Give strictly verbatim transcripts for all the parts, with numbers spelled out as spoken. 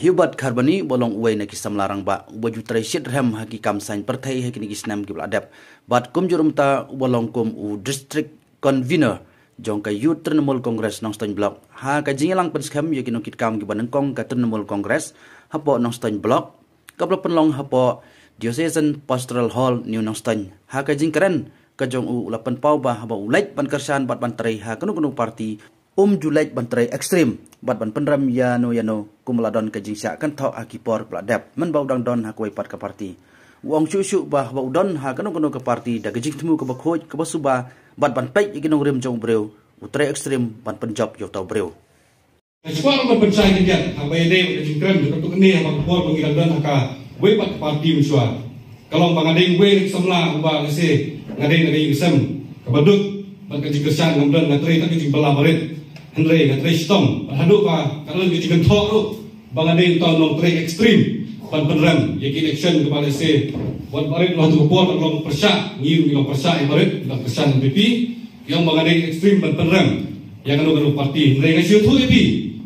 Hubert Kharbani uba long uwei na ki samla rangbah uba ju trei shitrhem ha ki kam saiñ pyrthei ha kine ki snem kiba la dep bad kumjuh ruh mynta uba long kum u district convener jong ka Youth Trinamool Congress Nongstoiñ Block ha ka jingïalang pynskhem ïa ki nongkitkam kiba nyngkong ka Trinamool Congress hapoh Nongstoiñ Block kaba la pynlong hapoh Diocesan Pastoral Hall, New Nongstoiñ. Ha ka jingkren ka jong u, u la pynpaw ba haba u leit ban kyrshan bad ban trei ha kano kano parti, um ju leit ban trei ekstrem bad ban pynrem ïano ïano kumba la don ka jingshah kynthoh ha ki por ba la dep mynba u dang don ha kawei pat ka parti. U ong shuh shuh ba haba u don ha kano kano ka parti, da ka jingthmu kaba khuid kaba suba bad ban peit ïa ki nongrim jong u briew, u trei ekstrem ban pynjop ïa uta u briew. Nga sngewbha ruh ban pynshai khyndiat haba ïadei bad ka jingkren jong katto katne ha ka por ba ngi dang don ha kawei pat ka parti mynshuwa. Ka long ba nga dei uwei na ki samla uba lehse nga dei na ka ïing ka sem kaba duk bad ka jingkyrshan ngam don, nga trei tang ka jingbylla barit, hynrei nga trei shitom bad haduh ba ka don ka jingkynthoh ruh ba nga dei uta u nongtrei ekstrem ban pynrem ïa ki election kaba lehse wat barit, ha tu ka por ba long pyrshah, ngi ruh ngi long pyrshah ïa barit, ngi long pyrshah N P P. Ki ong ba nga dei ekstrem ban pynrem ïa kano kano parti. Hynrei nga shu ïathuh ïa phi,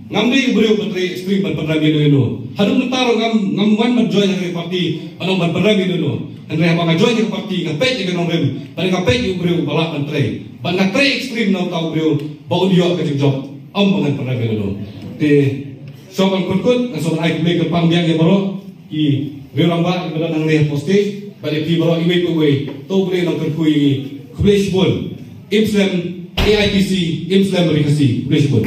ngam dei u briew ba trei ekstrem ban pynrem ïano ïano. Haduh mynta ruh ngam, ngam wan ban join ha ka parti ban ong ban pynrem ïano ïano. Hynrei haba nga join ha ka parti nga peit ïa ka nongrim bad nga peit ïa u briew ba lah ban trei bad nga trei ekstrem na uta u briew ba un ïoh ka jingjop. Ym ba ngan pynrem ïano ïano. Te shuwa ban pynkut nga sngewbha ai khublei kyrpang biang ïa baroh ki riew rangbah kiba don hangne hapoh stage bad ïa phi baroh iwei pa iwei. To U Blei un nang kyrkhu ïa ngi. Khublei shibun. Im slem A I T C, im slem Ri Khasi. Khublei shibun.